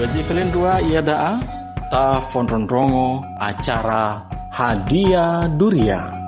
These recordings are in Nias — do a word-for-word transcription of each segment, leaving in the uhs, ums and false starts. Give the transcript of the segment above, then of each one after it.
Zi felendrua ia da'a, tafondrondrongo acara Hadia Duria.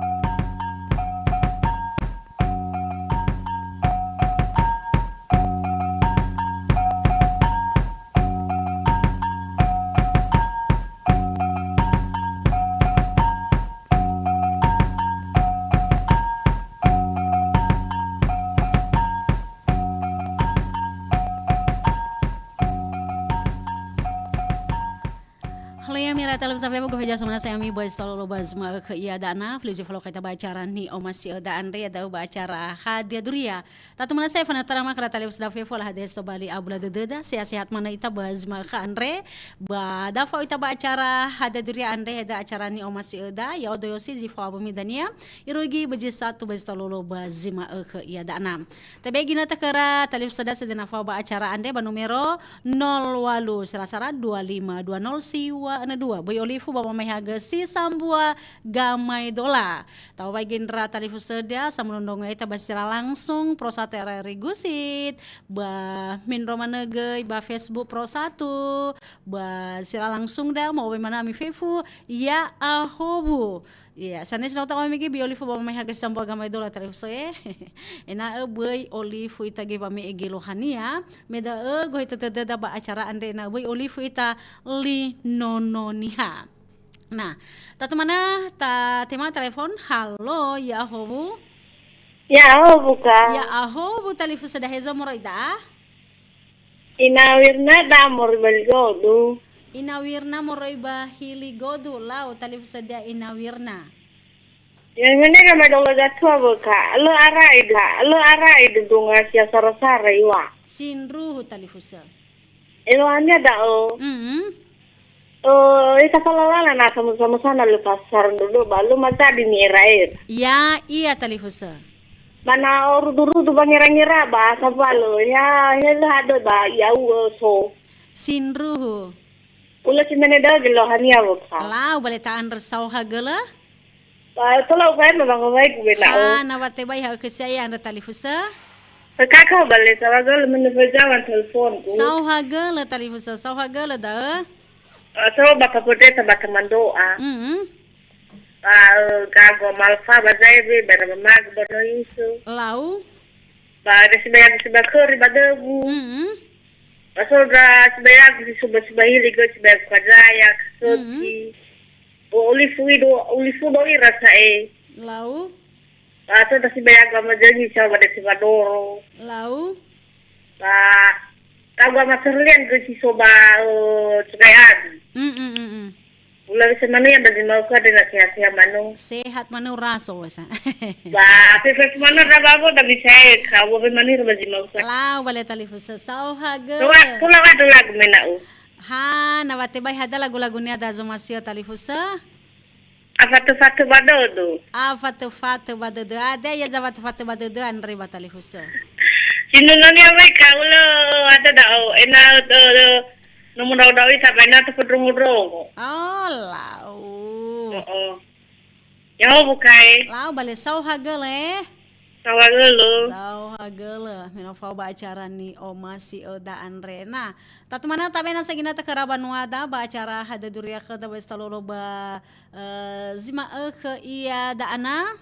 Halöŵö mera talifusö fefu, gofu ja somana saya mi boy stolo lo bas ma ke ia da'ana, fliuji falo kaita ba acara ni omasi da andre ya da'u ba acara Hadia Duria. Tatu mana saya fana tarama kera talifusö da fefu ala hades to bali abula dededa, sehat-sehat mana ita bas ma ke andre, ba da fao ita ba acara Hadia Duria andre heda acara ni omasi da, ya odo yosi zi fao abumi dania, irugi beji satu bas stolo lo bas ma ke ia da'ana. Tebe gina takera talifusö da sedena fao ba acara andre ba numero nol walu sera sera dua lima dua nol siwa enam dua. Böi olifu ba wamai hagö si sambua gamai dola. Tau wai gendra talifusö da, samunondrongo eta ba sera langsung Pro Satu R R I Gusit, ba Mindro manö göi ba Facebook Pro Satu, ba sera langsung da, mo'owe manö ami fefu, ya ahowu. Iya, sanesi no ta'omi gi bi olifu ba mai hagö sambua gamai dola talifusö e. Ena'ö böi olifu ita göi ba me'e göi lohania, me da'ö gohi tötödöda ba acara andre ena'ö böi olifu ita li nono niha. Nah, tatu mana ta tema telepon, halo, ya ahowu. Ya ahowu, Kak. Ya ahowu, talifusö da hezo moroi da? Ina Wirna da moroi ba Hili Godu. Ina Wirna moroi ba Hili Godu, lau talifusö da Ina Wirna. Ya, mene ga mai dolo gatua böka. Lo arai da, lo arai dudunga sia sara-sara iwa. Sindruhu talifusö. Eluahania da'ö. Mm-mm. Eh, ita falawala na sama-sama sana le pasar dulu, ba lo mazadi ni era-era. Ya, iya talifusö. Mana o rudu-rudu ba ngira-ngira ba, sabalo, ya, hele hado ba, ya, uwe so. Sindruhu. Ula si mene da'ö göi lohania wökha. Lau, bale ta andre saoha göi? Ba, tola ufaema ba ngawai ku bena, ha, oh. Na watebai ha ke saya andre talifusö? Kakak bale, saoha göi mene fejawan telepon ku. Saoha göi talifusö, saoha göi da'ö? Ah, so ba kapodeta ba temandoa. Mm-mm. Ba, eh, gago malfa ba zaibe, ba na mamagu ba no isu. Lau? Ba ada sibayagu sibakhöri ba dögu. Mm-mm. Ba so da sibayagu si suba-, sibahili göi sibayagu kazaya, kasöki. Mm-mm. O olifu ido, olifu do ira sa'e. Lau? Ba so da sibayagu ama jagi sa ba desi ba doro. Lau? Ba, tagu ama serlian göi si so ba, eh, Sungai Abi. Mm, mm, mm, mm. Ula bisa manu ya bagi mau ka dengan sehat-sehat manu. Sehat manu raso wasa. Ba, sehat manu da bago da bisa e, ka wo be manu bagi mau ka. Lau bale talifusö saoha göi. Tula, tula wa dula gumena u. Ha, na watebai hada lagu-lagunia da zomasio talifusö? Afatu-fatu ba dödö. Afatu-fatu ba dödö. Ada ya zafatu-fatu ba dödö andre ba talifusö. Sinunania mai ka ulo ada da'o. Ena, eh, eh, Nomo dao-dao ita ba ena tefondrongo-ndrongo. Oh, lau. Oh, oh. Ya, oh, bukai. Lau, bale saoha göi le. Saoha göi le. Saoha göi le. Me no fao ba acara ni omasi öda andre. Nah, tatu mana tabe na sagina takera banua da ba acara Hadia Duria khöda ba stalolo ba, eh, zi ma'ökhö ia da'ana.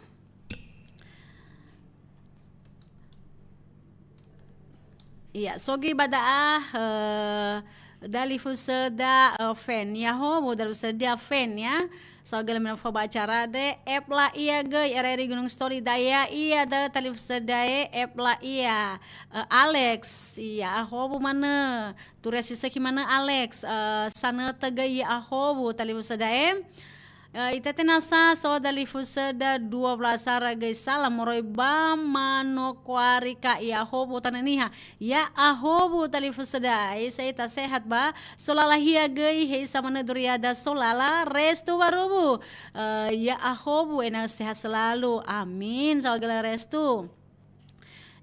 Iya, so göi ba da'a, eh, dalifusöda, eh, fan. Yahowu, dalifusöda fan, ya. So göi lemena fo ba acara de, ep la ia göi, R R I Gunungsitoli, daya ia da talifusöda e, ep la ia. Eh, Alex, iya, ahowu manö. Turia si sökhi manö Alex, eh, sanötö göi ahowu talifusöda e. Eh, itete nasa so dalifusöda dua belas ara göi sala moroi ba Manokwari ka, ya ahowu tanö niha. Ya ahowu talifusöda, eh, sa ita sehat ba. Solala hia göi, heisa manö duriada solala, Restu Warubu. Eh, ya ahowu ena'ö sehat selalu. Amin. Saohagölö Restu.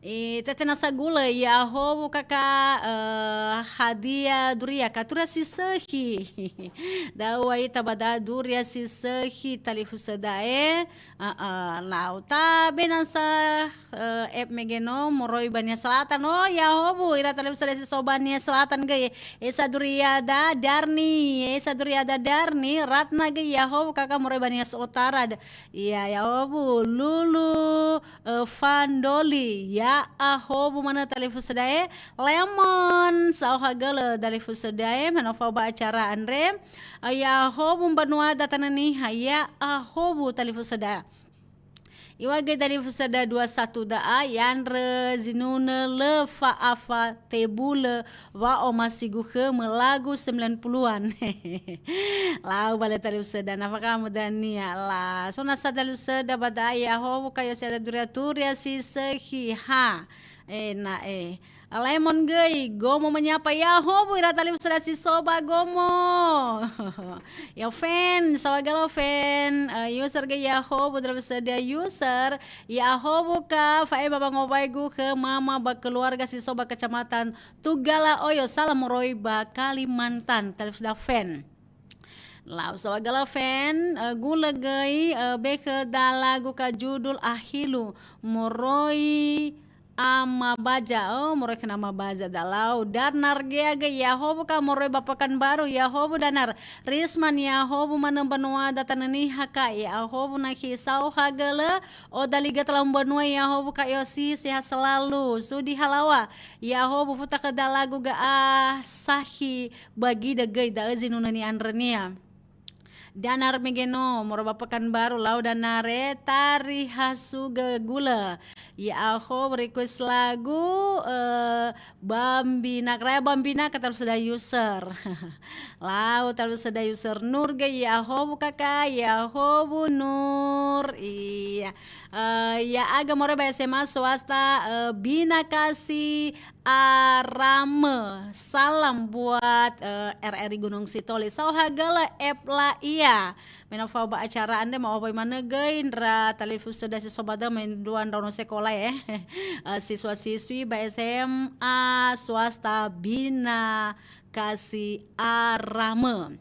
E, tetena sagulö, ya howu kaka, eh, hadia duria, ka duria si sökhi. Daua ita ba da duria si sökhi talifusöda e. Aa, lau ta bena sa, eh, Ep Megeno moroi ba Nia Selatan. Oh, ya howu, ira talifusöda si so ba Nia Selatan göi. Esa duriada Darni, esa duriada Darni, Ratna göi ya howu kaka moroi ba Nia Seotara. Iya, ya howu, Lulu, eh, Fandoli, ya ahowu manö talifusöda e, Lemon, saohagölö talifusöda e, me no fao ba acara andre, eh, ya ahowu mbanua da Tanö Niha, ya ahowu talifusöda. Iŵa'ö göi talifusöda dua satu da'a, ya'andrö zinunö lö fa'afa tebulö wa'omasigu khömö lagu sembilan puluhan. Lau ba lö talifusöda, na fakamu dania. La, so nasa talifusöda ba da'a ya howu kayo si ada duria-turia si sökhi ha. Ena'e. Lemon göi, Gomo menyapa ya howu ira talifusöda si so ba Gomo. Ya fan, saohagölö fan, eh, user göi ya howu talifusöda user. Ya howu ka, fa'ema ba ngowaigu khö mama ba keluarga si so ba Kecamatan Tugala Oyo, salam moroi ba Kalimantan, talifusöda fan. Lau saohagölö fan, eh, gulö göi, eh, be khöda lagu ka judul Ahilu moroi Ama Baja, oh, moroi khö Ama Baja da lau. Danar gea göi ya howu ka moroi ba Pekanbaru, ya howu Danar. Risman ya howu manö mbanua da Tanö Niha ka, ya howu nakhi saohagölö, Oda Liga Telau Mbanua ya howu ka Yosi, sehat selalu. Sudi Halawa, ya howu futa khöda lagu ga'a sahi bagi dögöi da'ö zinunö ni'andrönia. Danar Megeno, moroi ba Pekanbaru, lau Danare, tari hasuga gulö. Ya ahowu request lagu, eh, Bambina, Raya Bambina ka talifusöda user. Lau talifusöda user Nur göi ya ahowu kaka, ya ahowu Nur. Iya. Eh, ya aga moroi ba S M A swasta, eh, Bina Kasih Arame. Salam buat, eh, R R I Gunung Sitoli. Saohagölö Epla ia. Me no fao ba acara andre ma'owai manö göi ndra talifusöda si so ba da'ö mendrua ndraono sekola, eh. Eh, siswa-siswi ba S M A swasta Bina Kasih Arame.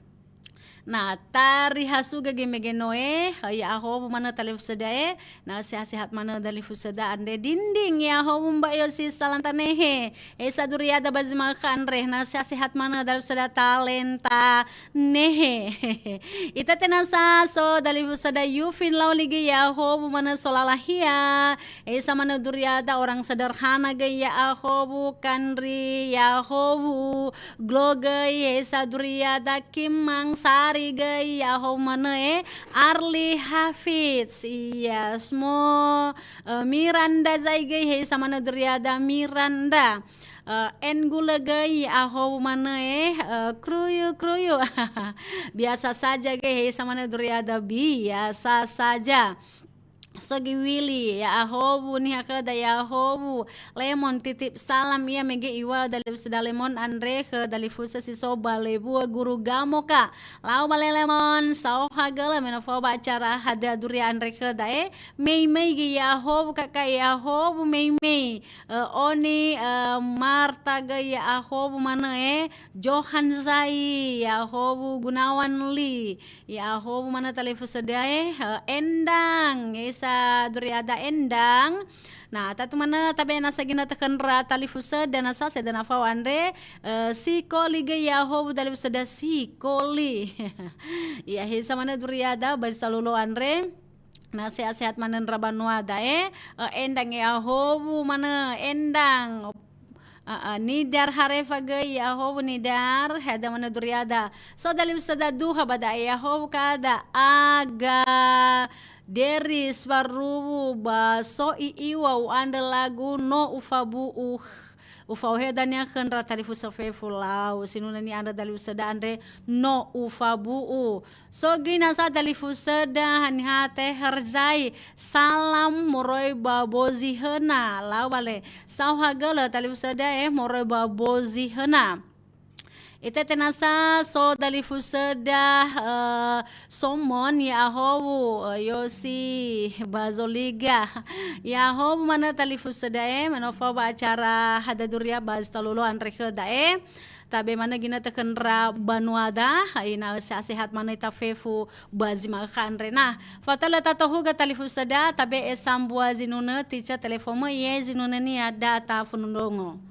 Na, tari hasuga göi Megeno e, ya ahowu manö talifusöda e, na sehat-sehat manö talifusöda andre dinding ya ahowu Mbak Yosi salam tanehe. Esa duriada ba zi ma'ökhö andre, na sehat-sehat manö talifusöda talenta nehe. Ita tenasa so talifusöda Yufin Lauli göi ya ahowu manö solalahia. Esa manö duriada orang sederhana göi ya ahowu Kandri ya ahowu. Glo göi, he sa duriada Kimang Sari göi, ya ahowu manö e, Arli Hafiz, iya, Smo, eh, Miranda zai göi, he sa manö duriada Miranda. Eh, En Gulö göi, ya ahowu manö e, eh, Kruyu, Kruyu. Biasa saja göi, he sa manö duriada biasa saja. Sogi Willy, ya ahowu, niha khöda ya ahowu. Lemon titip salam ia mege iŵa'ö dalifusöda Lemon andre khö dalifusö si so ba Lewua Guru Gamo ka. Lau ba le Lemon, saohagölö me no fao ba acara hadia duria andre khöda e. Meimei göi ya ahowu kaka ya ahowu Meimei. Eh, Oni, eh, Marta göi ya ahowu manö e. Johan Zai, ya ahowu Gunawan Li. Ya ahowu manö talifusöda e, eh, Endang, esa duriada Endang. Na, tatu manö tabe na sagina tökhö ndra talifusöda na sa sedana fao andre, eh, Sikoli göi ya ahowu dalifusöda Sikoli. Ya hesa manö duriada ba zi talolo andre. Na sehat-sehat manö ndra banuada e, eh, Endang ya ahowu manö Endang. A'a, Nidar Harefa göi, ya ahowu Nidar, hadia manö duriada. So dalifusöda duha ba da'e, ya ahowu kada aga Deris Waruwu ba so i'iŵa u'andrö lagu no ufabu'u, ufaohe dania khö ndra talifusö fefu lau. Sinunö ni'andrö dalifusöda andre no ufabu'u. So göi nasa dalifusöda haniha Teherzai, salam moroi ba Bozi Höna. Lau ba le, saohagölö talifusöda e moroi ba Bozi Höna. Ita tenasa so dalifusöda, eh, Somon ya'ahowu, eh, Yosi ba Zoliga. Ya'ahowu manö talifusöda e, manö fao ba acara Hadaduria ba zi talolo andre khö da'e. Tabe manö ginötö khö ndra banuada, ena'ö sehat-sehat manö ita fefu ba zi ma'ökha andre. Nah, fao ta lö tatohuga talifusöda, tabe e sambua zinunö, tice telefomö ye zinunönia da tafunu ndrongo.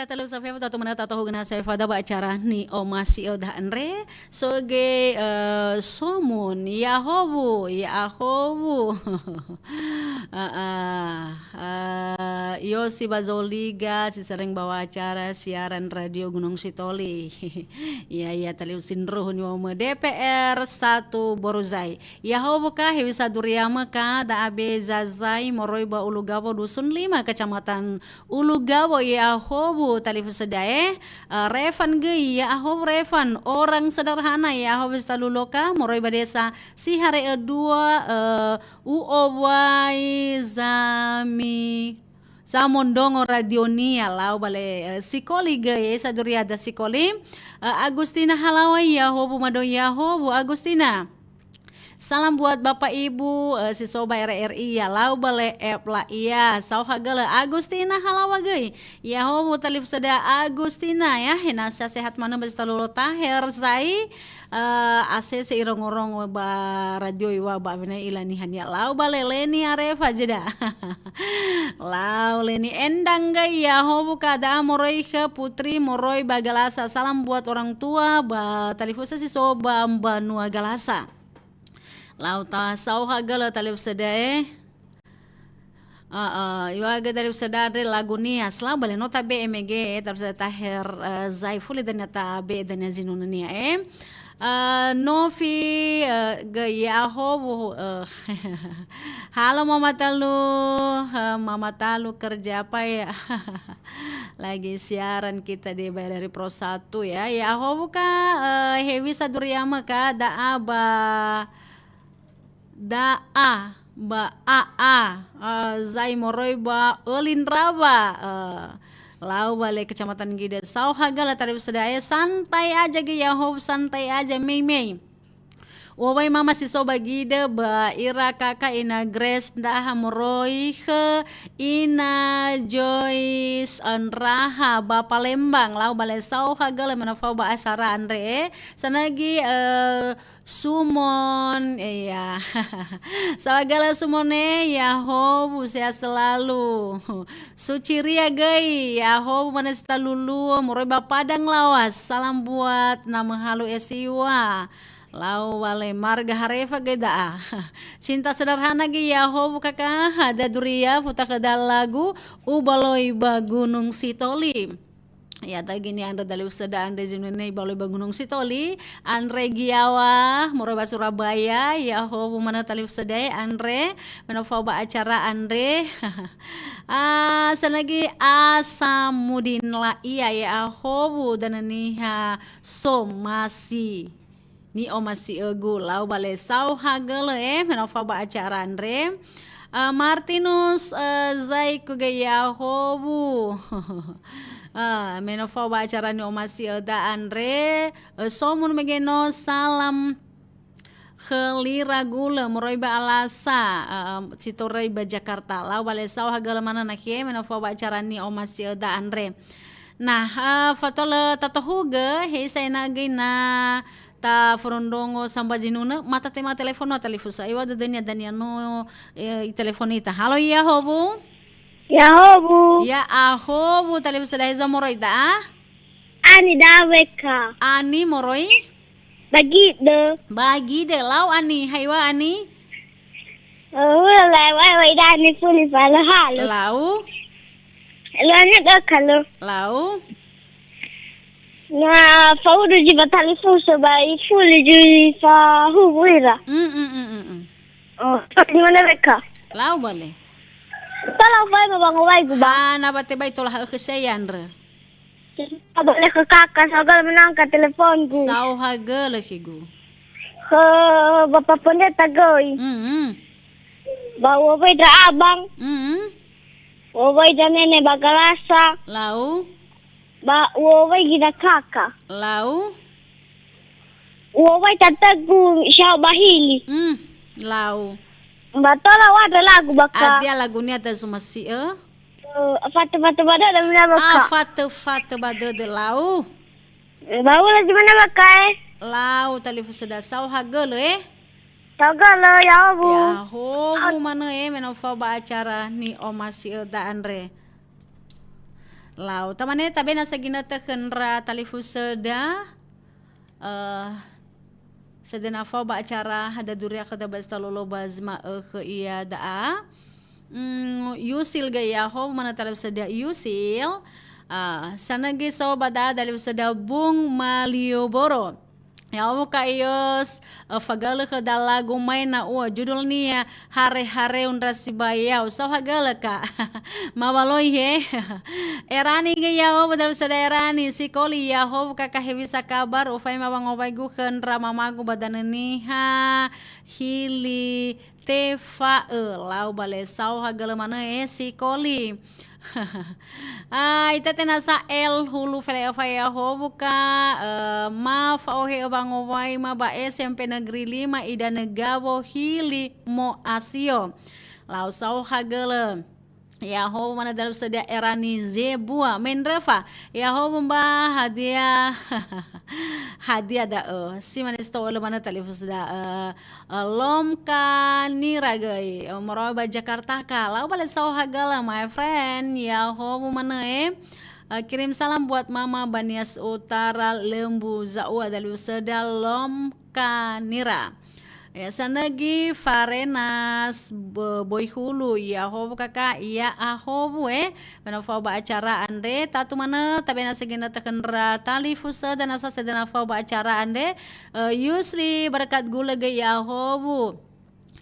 Talu safe, tato mana tato hugena saya fada ba acara ni Oma si Oda andre. Soge, eh, somun, ya howu, ya howu. Ah, ah, eh, Yosi Bazoliga, si sering bawa acara siaran radio Gunung Sitoli. Ya, ya, taliu sindruhu ni wome D P R satu Boruzai. Ya howu ka, hewisa duriama ka, da abe Zazai, moroi ba Ulu Gawo Dusun lima, Kecamatan Ulu Gawo, ya howu, talifu sedae, eh, Revan göi, ya howu Revan, orang sederhana, ya howu Sitaluloka, moroi ba desa Sihare'ö dua, eh, u'owai zami, zamondrongo radionia, lau bale, eh, Sikoli göi, eh, saduriada Sikoli, eh, Agustina Halawa, ya howu mado, ya howu Agustina. Salam buat Bapak Ibu, eh, si so ba R R I, ya lau bale ep la ia, sau hagölö Agustina Halawa göi. Ya howu talifusada Agustina, ya, hena sehat-sehat manö ba Sitalulo Taher sai, eh, A C C irongo-rongo ba radio iwa ba wena ila nihania lau bale Leni Arefa jeda. Lau Leni Endang göi, ya howu ka da moroi khö Putri moroi ba Galasa. Salam buat orang tua ba talifusa si so ba mbanua Galasa. Lau ta sau hagölö talifusada, eh. Heeh, iŵa'ö gö talifusada andre lagunia, slau bale no tabe'e mege, talifusada Taher, eh, Zaifuli dania tabe'e dania zinunönia, eh. Eh, Novi, eh, göi ya howu, eh, halo Mama Talu, eh, Mama Talu kerja apa ya? Lagi siaran kita di Bayar dari Pro satu ya. Ya howu ka, eh, hewisa duriama ka, da'a ba Da'a ba a'a, eh, zai moroi ba Ölindrawa, eh, lau bale Kecamatan Gide. Sau hagölö talifusada, eh, santai aja göi ya howu, santai aja, mei-mei. U'owai mama si so ba Gide ba ira kaka ina Grace ndraha moroi khö ina Joyce, eh, ndraha ba Palembang. Lau bale sau hagölö menafau ba acara andre, eh. Sanagi, eh, Sumon, iya. Sau hagölö Sumone, ya howu, sehat selalu. Suciria göi, ya howu, mana Sitaluluo, moroi ba Padang Lawas. Salam buat Namöhalu Esiwa. Lau wale marga Harefa göi da'a. Cinta sederhana göi, ya howu kaka, hada duria, futa khöda lagu, Ubaloi ba Gunung Sitoli. Ya, tagi ni andre dalifusada andre zinunö ibaloi ba Gunung Sitoli, andre Giawa, moroi ba Surabaya, ya howu manö talifusada andre, menafau ba acara andre. Ah, sanagi Asamudin la ia, ya howu dania niha somasi. Ni'omasi'ögu, lau bale sau hagölö, eh, menafau ba acara andre. Eh, Martinus, eh, zai ku göi ya howu. Eh, menafau ba acara ni'omasi'öda andre, eh, somun mege no salam khö Lira Gulö, moroi ba Alasa, eh, si toröi ba Jakarta. Lau bale sau hagölö manö nakhie, menafau ba acara ni'omasi'öda andre. Nah, eh, fatua lö tatohugö, heisa ena'ö göi na taforondrongo sambua zinunö, ma tatema telefon no talifusa. Iŵa'ö dödönia dania no, eh, itelefon ita. Halo, ya howu? Ya howu. Ya howu, talifusada, hezo moroi da'a? Ani da'a weka. Ani moroi? Ba Gide. Ba Gide, lau Ani, haiŵa'ö Ani? Oh, lau, lau, lau, lau, Ani fuli fa, lau halo. Lau? Lau Ani döka lo. Lau? Na faudu zi ba talifusa ba ifuli zi fahuwu ira. Mm, mm, mm, mm, mm. Oh, di mana mereka? Lau bale. Tolong fai ma bango wai gu ba. Ha, na ba tebai tola ha khö saya andre. Boleh ke kakak, sagal menangkat teleponku. Sau hagölö khigu. Ke Bapak Pendeta göi. Mm, mm. Ba u'owai ndra abang. Mm, mm. U'owai ndra nene ba Galasa. Lau? Ba u'owai göi ndra kaka. Lau? U'owai tatögu siao ba hili. Mm, lau. Ba tola u'andrö lagu ba ka. Adia lagunia tazumasi'ö? Eh, fatö-fatö ba dödö mina ba ka. Ah, fatö-fatö ba dödö lau. Ba ula zi mana ba ka, eh? Lau talifusada sau hagölö, eh? Sau hagölö, ya howu. Ya howu manö, eh, menafau ba acara ni'omasi'öda andre. Lau, tamane tabe na saginötö khö ndra talifusöda, eh, sedena fao ba acara hadia duria khöda ba stalolo ba zma'ökhö ia da'a. Mm, Yusil gö ia ho, mana talifusöda Yusil. Ah, sanögi so ba da'a dalifusöda Bung Malioboro. Ya'ahowu Kak Yos, eh, fagölö khöda lagu mai na ua, judulnia Hare-hareu ndra sibai ya'o. Saohagölö, Kak. Mawaloi, he. Erani gö ya'ahowu, dalifusöda Erani. Sikoli ya'ahowu, Kak, hewisa kabar, ufaima wangowaigu khö ndra mamagu ba Danö Niha, hili tefa'ö, lau ba le saohagölö manö, eh, Sikoli. Ah, itete nasa el hulu fele efa ya'ahowu, Kak, eh, ma fa'ohe'ö wangowaima ba S M P Negeri lima Idanö Gawo hili Moasio. Lau saohagölö. Ya'ahowu mana dalifusöda Erani Zebua. Mendröfa. Ya'ahowu mba hadia, hadia da'ö. Si mane sito'ölö manö talifusöda, eh, eh, Lomka Nira göi, eh, moroi ba Jakarta, Kak. Lau ba le saohagölö, my friend. Ya'ahowu manö, eh. Eh, kirim salam buat mama ba Nias Utara Lembu Za'ua dalifusöda Lomka Nira. Ya, sanögi Farenas Be-, Boihulu, ya'ahowu, Kak, ya'ahowu, eh. Mena fao ba acara andre, tatu manö, tabe na saginötö khö ndra talifusöda nasa sedena fao ba acara andre, eh, Yusli Berkat Gulö göi ya'ahowu.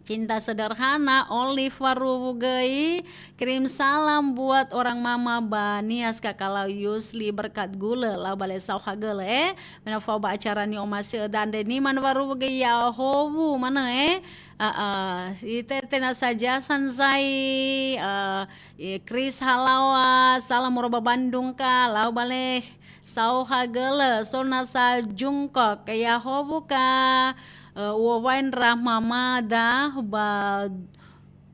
Cinta Sederhana, Olive Waruwu göi, kirim salam buat orang mama ba Nias, Kak, lau Yusli Berkat Gulö, lau ba le saohagölö, eh. Mena fao ba acara ni'omasi'ö andre Niman Waruwu göi ya'ahowu manö, eh. Ah, ah, itete nasa Jasan Zai, eh, eh, Chris Halawa, salam moroi ba Bandung, Kak, lau ba le saohagölö, so nasa Jungkook, ya'ahowu, Kak, eh, u'owai ndra mamada ba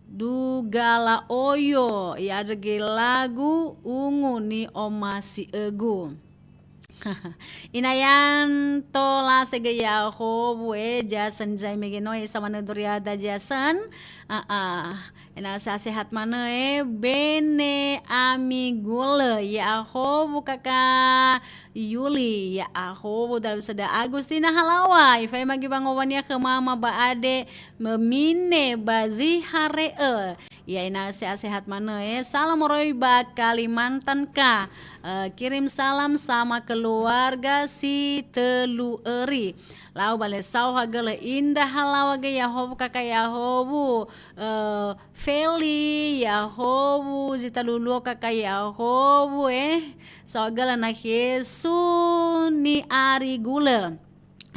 Dugala Oyo, ya'andrö göi lagu Ungu Ni'omasi'ögu. Inayan tola sege ya'ahowu, eh, Jason Zai mege no, eh, samanö duriada Jason. Ah, ah. Ena'ö sehat-sehat manö, eh, Bene Ami Gulö, ya'ahowu, Kak Yuli, ya'ahowu dalifusöda Agustina Halawa, ifaima göi wangowania khö mama ba ade, memine ba Zihare'ö. Ya, ena'ö sehat-sehat manö, eh. Salam moroi ba Kalimantan, Kak. Eh, kirim salam sama keluarga si tölu öri. Lau ba le saohagölö, Indah Halawa göi ya'ahowu, Kak, ya'ahowu. Eh, Feli ya'ahowu, Zita Luluo, Kak, ya'ahowu, eh. Saohagölö nahie Suniari Gulö.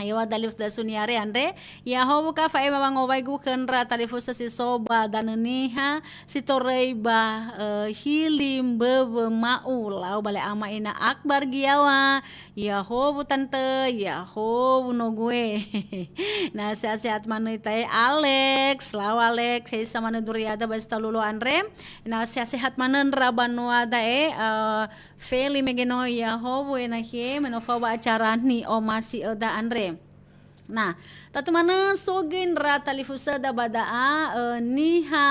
Ayo, dalifusöda Suniari andre, ya'ahowu, Kak, fa'ema wangowaigu khö ndra talifusö si so ba Danö Niha, si toröi ba, eh, hili mböwö ma'u, lau ba le ama ina Akbar Giawa, ya'ahowu Tante, ya'ahowu nogu e. Na sehat-sehat manö ita, eh, Alex, lau Alex, heisa manö duriada ba stalolo andre, na sehat-sehat manö ndra banua da'e, eh, Feli mege no ya'ahowu, eh, nahie, mena fao ba acara ni'omasi'öda andre. Nah, tatu manö so göi ndra talifusöda ba da'a, eh, niha,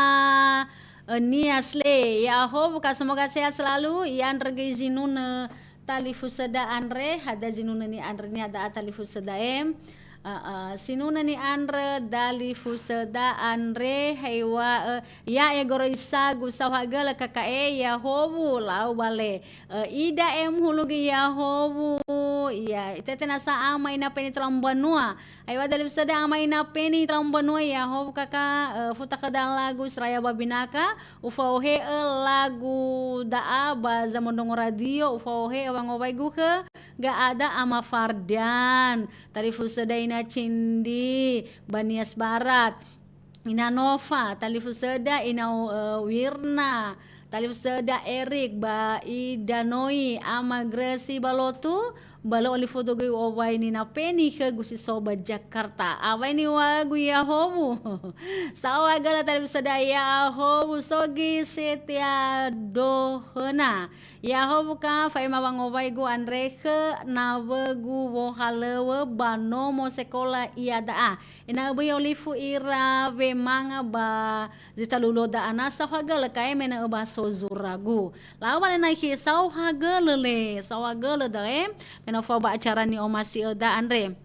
eh, Nias le. Ya'ahowu, Kak, semoga sehat selalu. Ya'andrö göi zinunö talifusöda andre, hadia zinunö ni'andrönia da'a talifusöda, em. Eh, eh, sinunö ni'andrö dalifusöda andre, heŵa'ö, ya'e goroisagu saohagölö, Kak, eh, ya'ahowu, lau ba le. Eh, Ida M hulu göi ya'ahowu, ya, itete nasa ama ina Peni Talambanua. Ayo, dalifusöda ama ina Peni Talambanua, ya'ahowu, Kak, eh, futa khöda lagu Seraya Babinaka, ufaohe'ö lagu da'a ba Zamondrongo Radio, ufaohe'ö wangowaigu khö Ga'ada Ama Fardan. Talifusöda ina Cindi, ba Nias Barat. Ina Nova, talifusöda ina, eh, Wirna, talifusöda Erik, ba Ida Noi, Ama Gresi Balotu, Ba lö olifu dogöi u'owai nina Peni khögu si so ba Jakarta. Awai niŵa'ögu Ya'ahowu. Saohagölö talifusöda Ya'ahowu, so göi setia dohöna. Ya'ahowu ka fa'ema wangowaigu andre khö nawögu wohalöŵö ba nomo sekola ia da'a. Ena'ö böi olifu ira wemanga ba zi talu luo da'a na saohagölö ka e me ena'ö ba so zuragu. Lau wale na ikhi saohagölö le, saohagölö da'e, me no fao ba acara ni'omasi'ö da andre.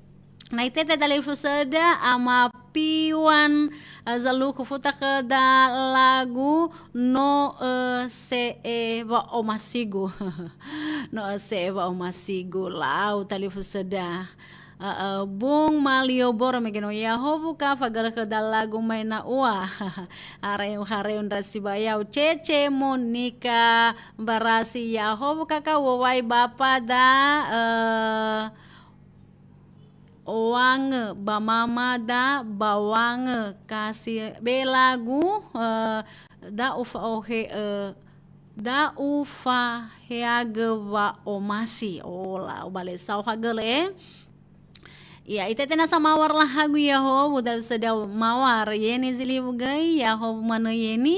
Na itete talifusöda Ama Piwan, eh, Zaluku futa khöda lagu no, eh, se'e wa'omasigu. No, eh, se'e wa'omasigu, lau talifusöda. Heeh, Bung Malioboro mege no Ya'ahowu ka fagölö khöda lagu mai na ua. Hareu-hareu ndra sibayau, Cece Monika Barasi, Ya'ahowu kaka u'owai bapa da, eh, oangö ba mama da bawangö kasi be lagu, eh, da ufaohe, eh, da ufaheagö wa'omasi. Oh, lau bale saohagölö e. Iya, itete nasa mawar lahagu Ya'ahowu talifusöda mawar. Yeni Ziliwu göi, Ya'ahowu manö Yeni.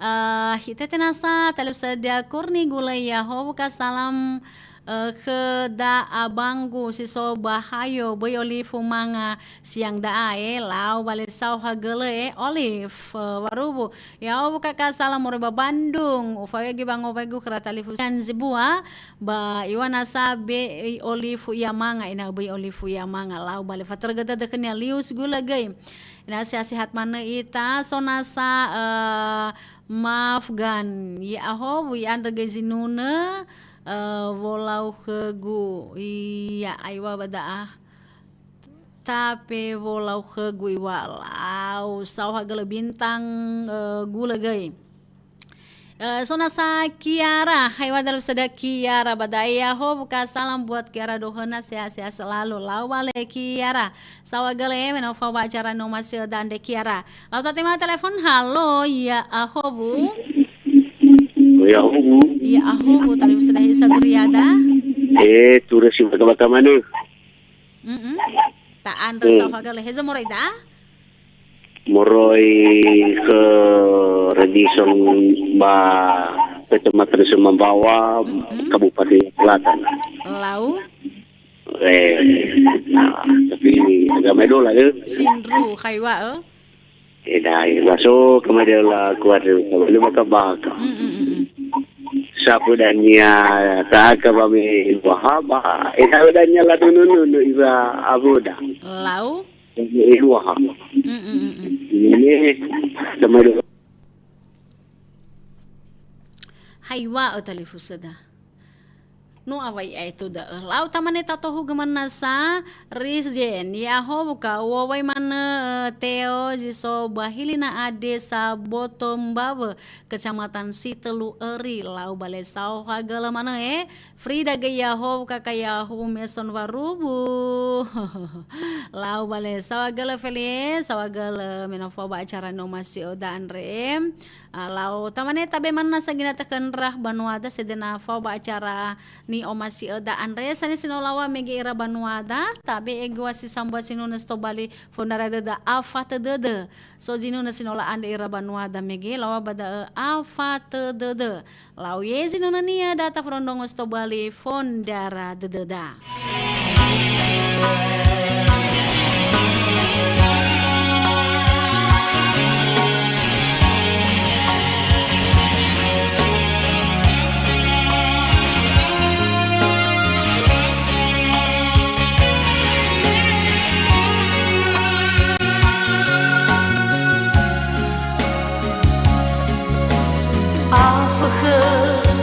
Eh, itete nasa talifusöda Kurni Gulö Ya'ahowu ka salam, eh, khöda abanggu si so ba Hayo, böi olifu manga siang da'a e, lau bale saohagölö e, Olive, eh, Waruwu. Ya'ahowu kaka salam moroi ba Bandung. Ufaogi wangowaigu khöra talifusöda Zebua, ba iŵa'ö nasa böi olifu ia manga, ena'ö böi olifu ia manga, lau bale fatrögö dödö khönia Lius Gulö göi. Ena'ö sehat-sehat manö ita, so nasa, eh, Mafgan. Ya'ahowu, i'andrö göi zinunö, eh, wolau khögu. Iya, aiŵa ba da'a. Tape wolau khögu iŵa'ö, lau saohagölö Bintang, eh, Gulö göi. Eh, so nasa Kiara, hai wa dalu sada Kiara, ba da'e Ya'ahowu ka salam buat Kiara dohöna, sehat-sehat selalu. Lau bale Kiara. Saohagölö e, me no fao ba acara ni'omasi'ö da andre Kiara. Lau tatema telepon, halo, Ya'ahowu. Ya'ahowu. Ya'ahowu, talifusöda Hisa Duriada. Eh, turö si baka-baka manö. Mm-mm. Ta'andrö Hmm. saohagölö, heza moroi da? Moroi khö Redison ba Kecamatan Sumambawa, Mm-mm. Kabupaten Selatan. Lau? Eh, nah, tapi agama idola, ya. Sindru, hai wa, eh? Eh, dai, masuk ke model kuat, lu baka-baka. Mm, mm, mm, mm. Sapu dania, tak apa, mi wahaba. Eh, sapu dania la nunu, nunu, iba abuda. Lau? Eh, wahaba. Mm, mm, mm, mm. Ini, sama dulu. Hai wa, eh, talifusöda. No awai aetu da'ö. Lau tamane tatohu gömöna sa, Rizjen. Ya'ahowu ka, u'owai manö, eh, Teo zi so ba Hilina'a Desa Boto Mbawe, Kecamatan Sitelu Öri. Lau bale saohagölö manö, eh. Frida göi Ya'ahowu kaka Ya'ahowu Meson Warubu. Lau bale saohagölö Felie, saohagölö me no fao ba acara ni'omasi'ö da andre. Ah, lau tamane tabe manö sa ginata khö ndra banuada sedena fao ba acara ni'omasi'ö da andre, sani si no laŵa mege ira banuada, tabe egua si sambua sinunö si tobali fondara döda afatö dödö. So zinunö si no la'andrö ira banuada mege laŵa ba da'ö afatö dödö. Lau ye zinunönia da tafondrondrongo si tobali fondara dödöda. Afökhö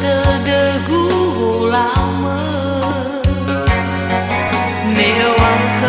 dödögu wolamö, me öŵa'ö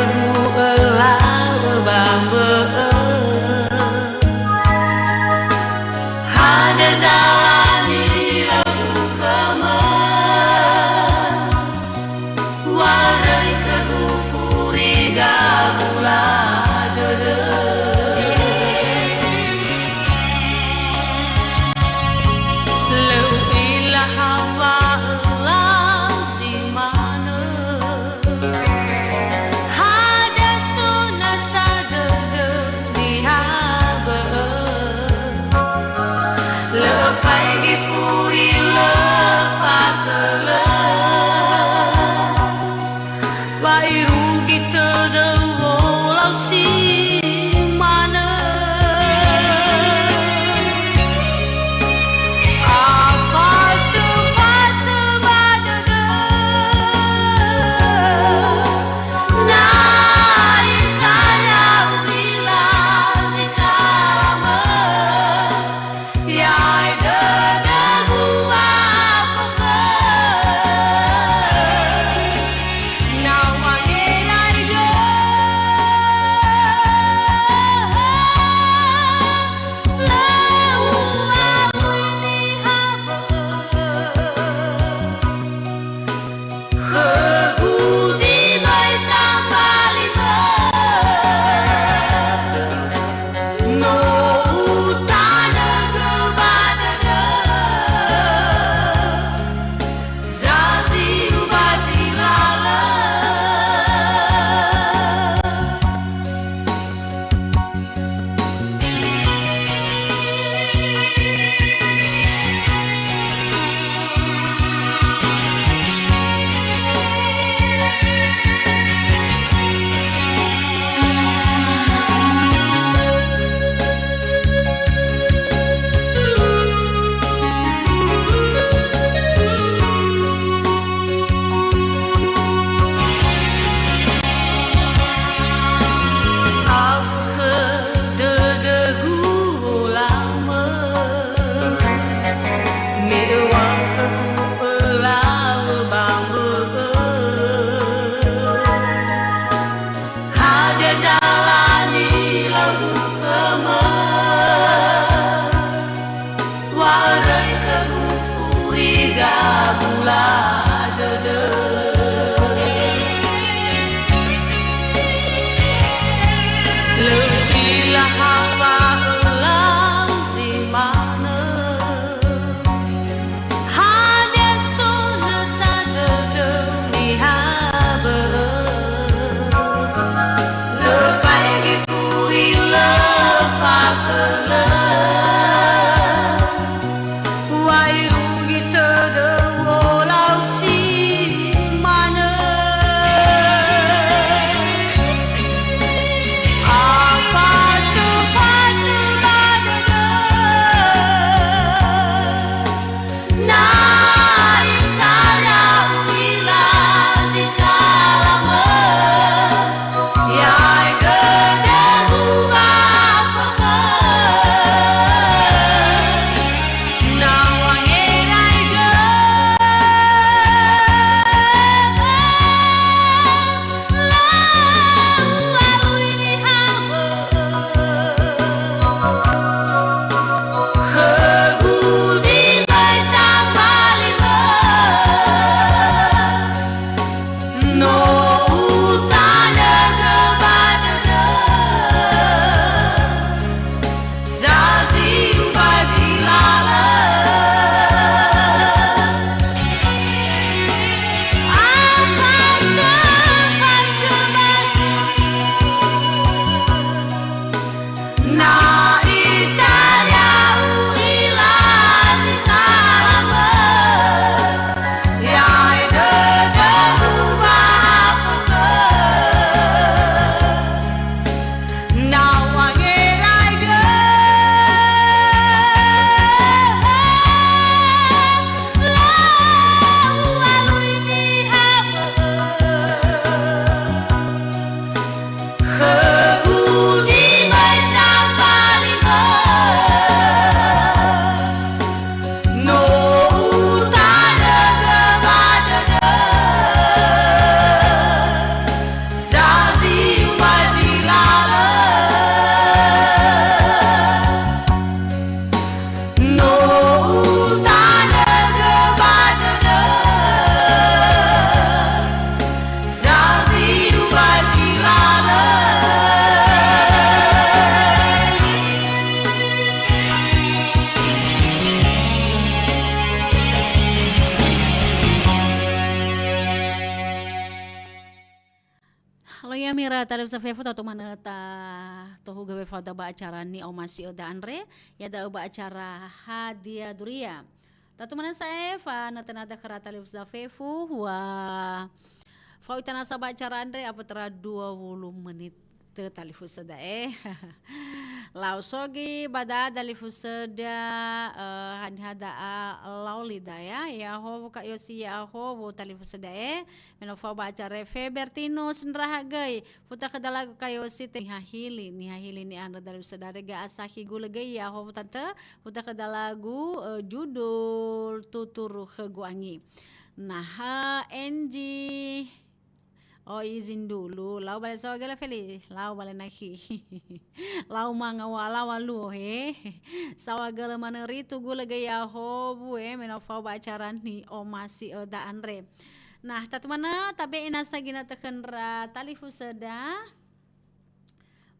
Talifusö fefu, tatu manö ta tohugö wefauda ba acara ni'omasi'öda andre, ya'ia da'ö ba acara Hadia Duria. Tatu manö sa'ae, fanötönada khöra talifusöda fefu, wa fao ita nasa ba acara andre, abötöra dua wulu menit tö talifusö da'e. Lau sogi ba da'a talifusöda, eh, haniha da'a laoli da'a, ya. Ya'ahowu Kak Yosi, ya'ahowu talifusö da'e. Me no fao ba acara Febertinus ndraha göi. Futa khö dalagu Kak Yosi te niha hili, niha hili ni'andrö dalifusöda andre, ga'a sakhi gulö göi, ya'ahowu tante. Futa khö dalagu, eh, judul Tuturu Khögu Angi. Nah, eh, N G. Oh, izin dulu. Lau bale saohagölö Feli. Lau bale nakhi. Lau manga wa, lau aluo he. Saohagölö manö ritu gulö göi ya'ahowu e, me no fao ba acara ni'omasi'öda andre. Nah, tatu manö tabe'e nasa ginötö khö ndra talifusöda.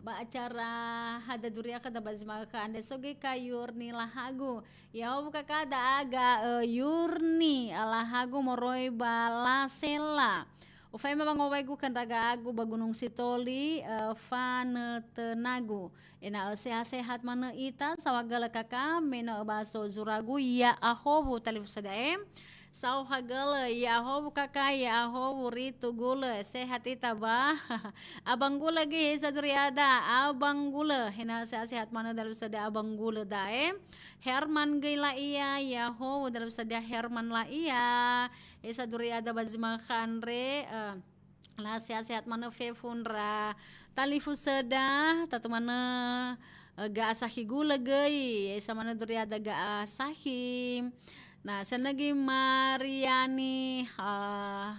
Ba acara Hadia Duria khöda ba zi ma'ökhö andre, so göi Kak Yurni lahagu. Ya'ahowu Kaka, da'a ga'a, eh, Yurni, eh, lahagu moroi ba Lasela. Ufaema wangowaigu khö ndra ga'agu ba Gunungsitoli, eh, fanötönagu. Ena'ö sehat-sehat manö ita, saohagölö Kaka, me no öbaso zuragu, ya'ahowu talifusö da'e. Saohagölö, ya'ahowu Kaka, ya'ahowu ritu gulö, sehat ita ba. Abang gulö göi he saduriada, abang gulö. Ena'ö sehat-sehat manö dalifusöda abang gulö da'e. Herman göi la'ia, ya'ahowu dalifusöda Herman la'ia. He saduriada ba zi ma'ökhö andre, eh, la sehat-sehat manö fefu ndra talifusöda, tatu manö, eh, ga'a sakhi gulö göi, esa manö duriada ga'a sakhi. Nah, sanögi Mariani, eh,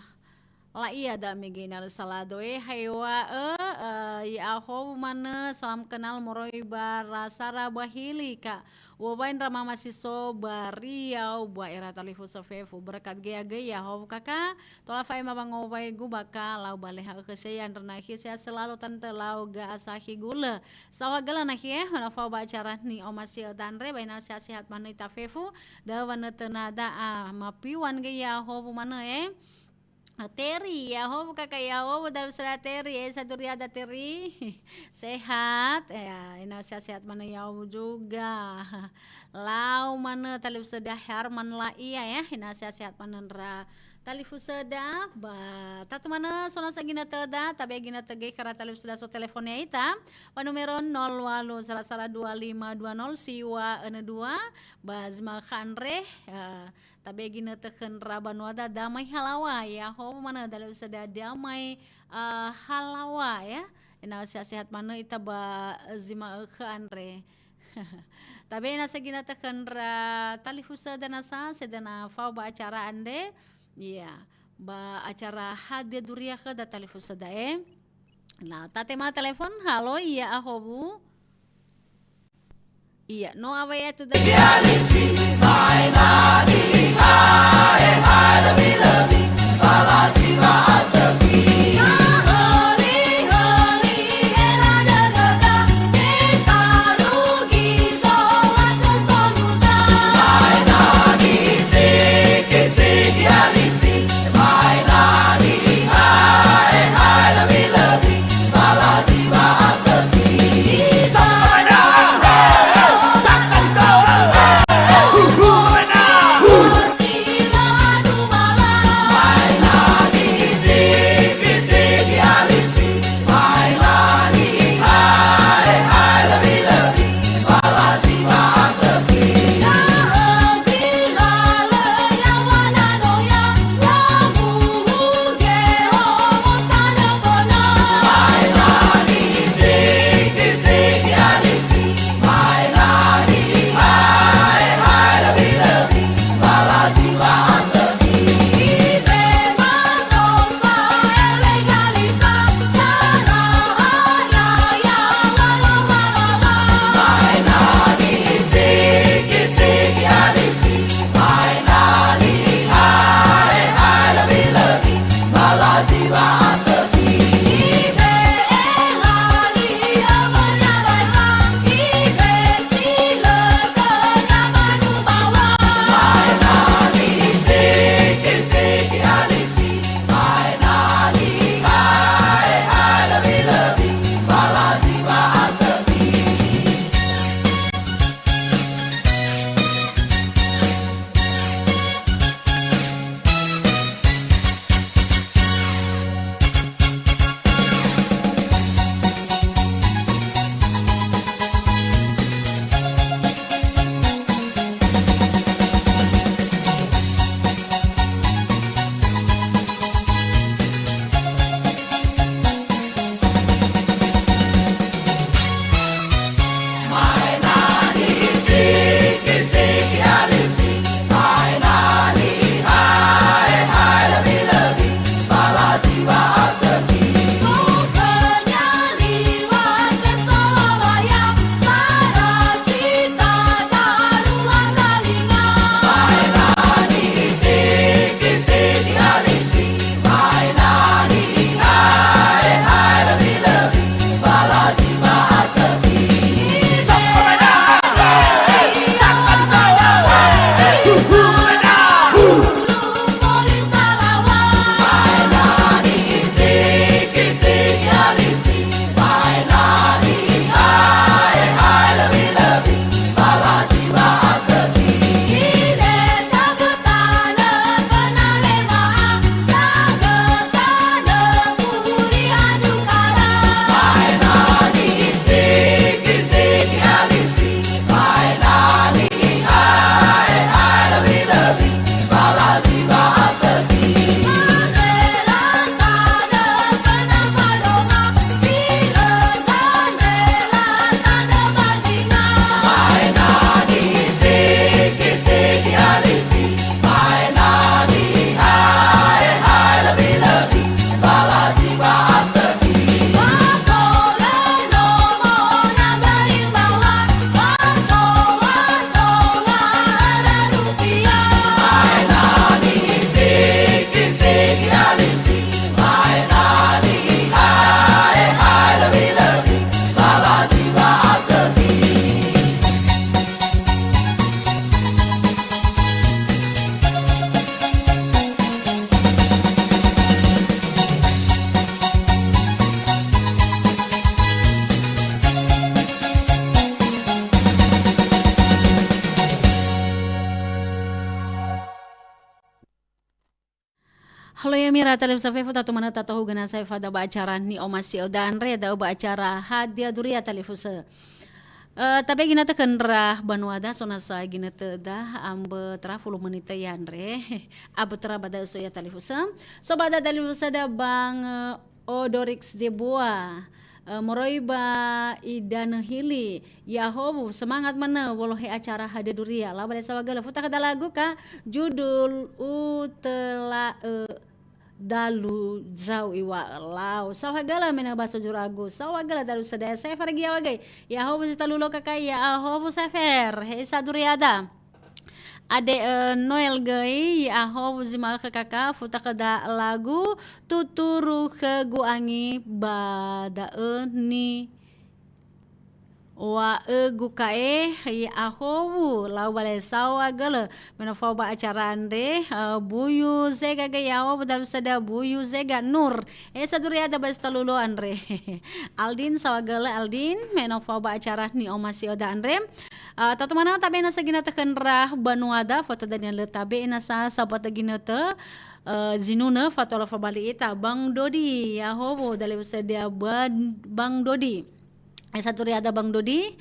la'ia da'ö mege na salado, eh, haewa'ö, eh, ya'ahowu manö, salam kenal moroi ba Rasara ba Hili, Kak. Uŵa'ö ndra mama si so ba Riau, ba era talifusö fefu. Berkat göi ya'ahowu Kaka, tola fa'ema wangowaigu ba Kak, lau bale ha'ö khö se ya'andrö nakhi, sehat selalu tante, lau ga'a sakhi gulö. Saohagölö nakhi, eh, na fao ba acara ni'omasi'öda andre, ba ena'ö sehat-sehat manö ita fefu, da'ö wanötönada, ah, mapiwan göi ya'ahowu manö, eh. Teri, ya'ahowu Kaka, ya'ahowu dalifusöda Teri, eh, saduriada Teri. Sehat, ya, ena'ö sehat-sehat manö ya'ahowu juga. Lau manö talifusöda Herman la'ia, ya, ena'ö sehat-sehat manö ndra talifusöda, ba tatu manö so nasa ginötöda, tabe'e ginötö göi khöra talifusöda so telefon ya'ita, ba numero nol walu sala sala dua lima dua nol siwa önö dua, ba zi ma'ökhö andre, ya, tabe'e ginötö khö ndra banuada Damai Halawa, ya'ahowu manö dalifusöda Damai, eh, Halawa, ya. Ena'ö sehat-sehat manö ita ba zi ma'ökhö andre. Tabe'e nasa ginötö khö ndra talifusöda nasa, sedöna fao ba acara andre, ya, ba acara Hadia Duria khöda talifusöda, eh. Nah, tatema telefon, halo, ya'ahowu. Iya, no awai ya'ahowu da. Halo, ya mira talifusö fefu, tatu manö tatohugö nasa fada ba acara ni'omasi'öda andre, da'ö ba acara Hadia Duria talifusö. Eh, tabe ginötö khö ndra banuada, so nasa ginötöda, ambö töra fulu menit ya andre. Abö töra ba da'ö so ya talifusö. So ba da talifusöda bang, eh, Odorix Zebua. Eh, moroi ba Idanö Hili. Ya'ahowu, semangat manö wolohe acara Hadia Duria. Lau ba le saŵa gölö, futa khöda lagu ka, judul Utöla'ö Dalu Zau Iŵa'ö. Lau, saŵa gölö me na ba so zuragu. Saŵa gölö dalu sedea, Sefer Giawa göi. Ya'ahowu zi talu lo kakai, Ya'ahowu Sefer. He sa Duriada. Ade, eh, Noel göi, Ya'ahowu zi ma'ökhö kaka, futa khöda lagu, Tuturu Khögu Angi ba da'ö ni Wa'ögu ka'e, Ya'ahowu, lau ba le saŵa gölö. Me no fao ba acara andre, eh, Buyu Zega göi Ya'ahowu, dalu sedea Buyu Zega Nur. Eh, sa Duriada ba zi talu lo andre. Aldin, saŵa gölö Aldin, me no fao ba acara ni'omasi'öda andre. Eh, tatu manö tabe nasa ginötö khö ndra banuada, foto dania lö tabe nasa saŵa ginötö, eh, zinunö, fatola fabali ita, Bang Dodi, Ya'ahowu, dalu sedea Ban-, Bang Dodi. Eh, sa Duriada Bang Dodi.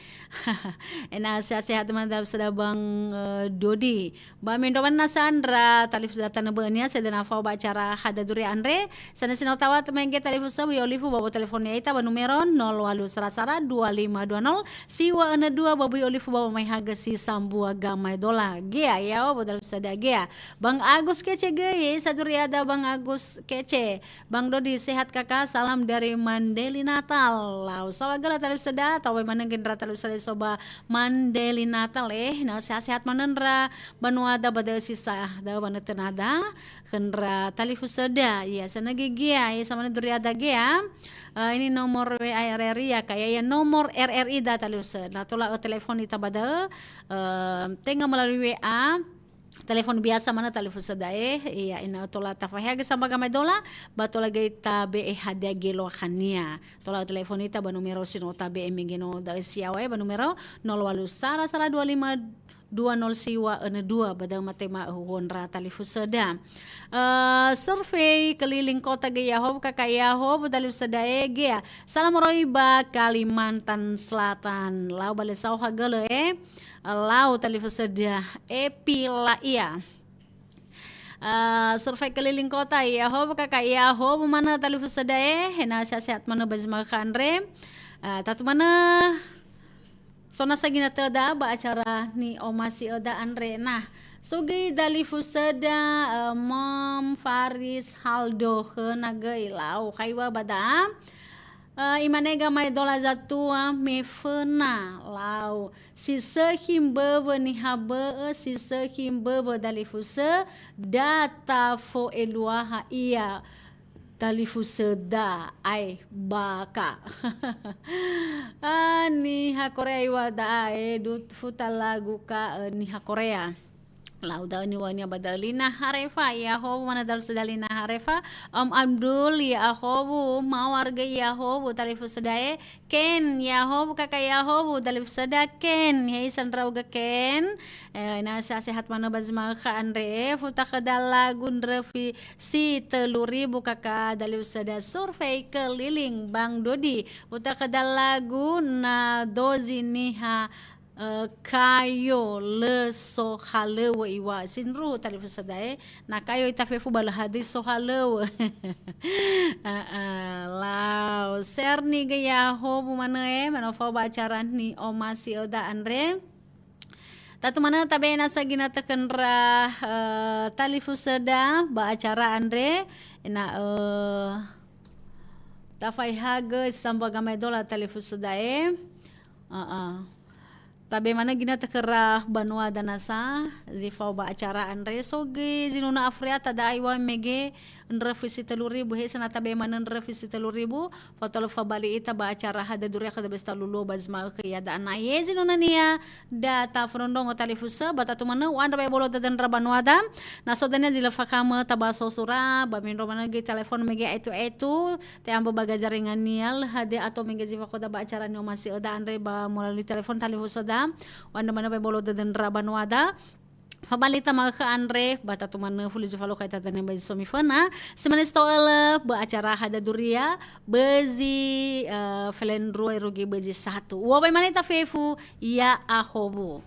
Ena'ö sehat-sehat manö dalu sedea Bang, eh, Dodi. Ba mendro manö nasa ndra talifusöda tanö bö'önia, sedena fao ba acara Hadia Duria andre. Sanasi no tawat mege talifusö, bui olifu ba telefon ya'ita ba numero nol walu sara sara dua lima dua nol siŵa önö dua, ba bui olifu ba mai hagö si sambua gamaedola. Gea, Ya'ahowu, dalu sedea gea. Bang Agus Kece göi, sa Duriada Bang Agus Kece. Bang Dodi, sehat kaka, salam dari Mandeli Natal. Lau, saŵa gölö talifusöda, tawai manö göi ndra talifusöda so ba Mandeli Natal, eh, na sehat-sehat manö ndra banuada ba da'ö si sa, da'ö ba nötönada, khö ndra talifusöda, ya, sanö göi gea, ya, sa manö Duriada gea, eh, ini nomor W A R R I ya, kayak ya nomor R R I da talifusö. Na tola, eh, telefon ita ba da'ö, eh, tenga melalui W A, Telefon biasa manö talifusöda, eh, iya, ena'ö tola tafaheagö sambua gamaedola, ba tola göi tabe'e hadia geluahania. Tola telefon ita ba numero si no tabe'e mege no da'ö si yaŵa, eh, ba numero nol walu sara sara dua lima dua nol siŵa önö dua, ba da'ö matema'ö huhuo ndra talifusöda. Eh, survei keliling kota göi Ya'ahowu, kaka Ya'ahowu, talifusöda, eh, gea. Salam moroi ba Kalimantan Selatan. Lau ba le saŵa gölö, eh. Lau talifusöda Epi La'ia. Eh, survei keliling kota, Ya'ahowu kaka Ya'ahowu manö talifusöda, eh, ena'ö sehat-sehat manö ba zi ma'ökhö andre. Eh, tatu manö so nasa ginötöda ba acara ni'omasi'öda andre. Nah, so göi dalifusöda, eh, Mom Faris Haldo khöna göi, lau, haiŵa'ö ba da'a. Eh, imane gamaedola zatua me föna, lau. Si sökhi mböwö niha bö'ö, si sökhi mböwö dalifusö, da tafo'eluaha ia dalifusöda, ae, baka. Ah, niha Korea iŵa'ö da'a, eh, du futa lagu ka, eh, niha Korea. Lau da'ö niŵa'önia ba da'ö Lina Harefa, Ya'ahowu manö dalifusöda Lina Harefa, Om Abdul, Ya'ahowu, Mawar göi Ya'ahowu, talifusöda, eh, Ken, Ya'ahowu kaka Ya'ahowu, dalifusöda Ken, hei sa ndra'ugö Ken, eh, ena'ö sehat-sehat manö ba zi ma'ökhö andre, futa khöda lagu ndröfi si tölu ribu kaka dalifusöda survei keliling Bang Dodi, futa khöda lagu na dozi niha eh, kayo lö so halöŵö iŵa'ö. Sindruhu talifusöda, eh. Na kayo ita fefu ba lö hadia so halöŵö. Heeh, lau. Serni göi Ya'ahowu manö, eh, me no fao ba acara ni'omasi'öda andre. Tatu manö tabe nasa ginötö khö ndra, eh, talifusöda ba acara andre. Ena'ö tafaehagö sambua gamaedola talifusöda, eh. Heeh. Tabe manö ginötö khöra banuada nasa, zi fao ba acara andre, so göi zinunö Afriata da'a iŵa'ö mege ndröfi si tölu ribu, he sa na tabe manö ndröfi si tölu ribu, fatola fabali ita ba acara Hadia Duria khö da besta lulu ba zi ma'ökhö ia da'a na ye zinunönia, da tafondrondrongo talifusö, ba tatu manö u'andrö ba ebolo dödö ndra banuada, na so dania zi lö fakhamö tabaso sura, ba mendro manö göi telefon mege etu-etu, Te'ambö ba gazarengania, lö hadia ato mege zi fakhoda ba acara ni'omasi'öda andre ba melalui telefon talifusöda. U'andrö manö ba ebolo dödö ndra banuada. Fabali ita ma'ökhö andre, ba tatu manö fuli zufalo khöi ita tanö ba zi so miföna. Semane sito'ölö, ba acara Hada Duria, ba zi, eh, felendrua irugi ba zi satu. Ua bai mane ita fefu, ya ahowu.